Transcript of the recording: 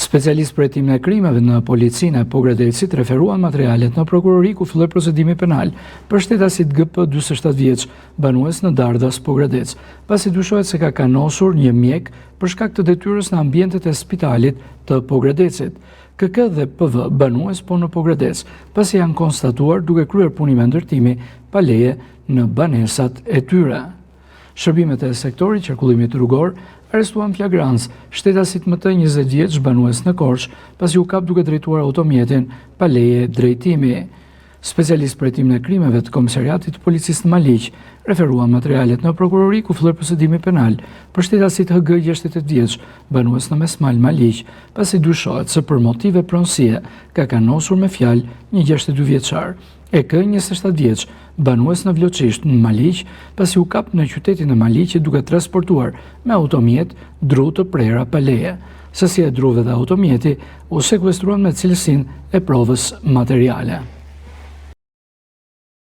Specialistë për hetimin e krimeve në policinë e Pogradecit referuan materialet në prokurori ku filloi procedimi penal për shtetasit GP 47 vjeç, banues në Dardhas, Pogradec, pasi dyshohet se ka kanosur një mjek për shkak të detyrës në ambientet e spitalit të Pogradecit. KK dhe PV, banues po në Pogradec, pasi janë konstatuar duke kryer punime ndërtimi pa leje në banesat e tyre. Shërbimet e sektorit qarkullimit rrugor arrestuan flagrancë shtetasit MT 20 vjeç banues në Korçë, pasi u kap duke drejtuar automjetin pa leje drejtimi. Specialistë për hetimin e krimeve të Komisariatit të Policisë në Maliq referuan materialet në prokurori ku filloi procedimi penal për shtetasit HG 68 vjeç, banues në Mesmal Maliq, pasi dyshohet se për motive pronësie ka kanosur me fjalë një 62 vjeçar. EK 27 vjeç, banues në Vloçisht në Maliq, pasi u kap në qytetin e Maliqit duke transportuar me automjet dru të prera pa leje. Sasia e druve dhe automjeti u sekuestruan me cilësinë e provës materiale.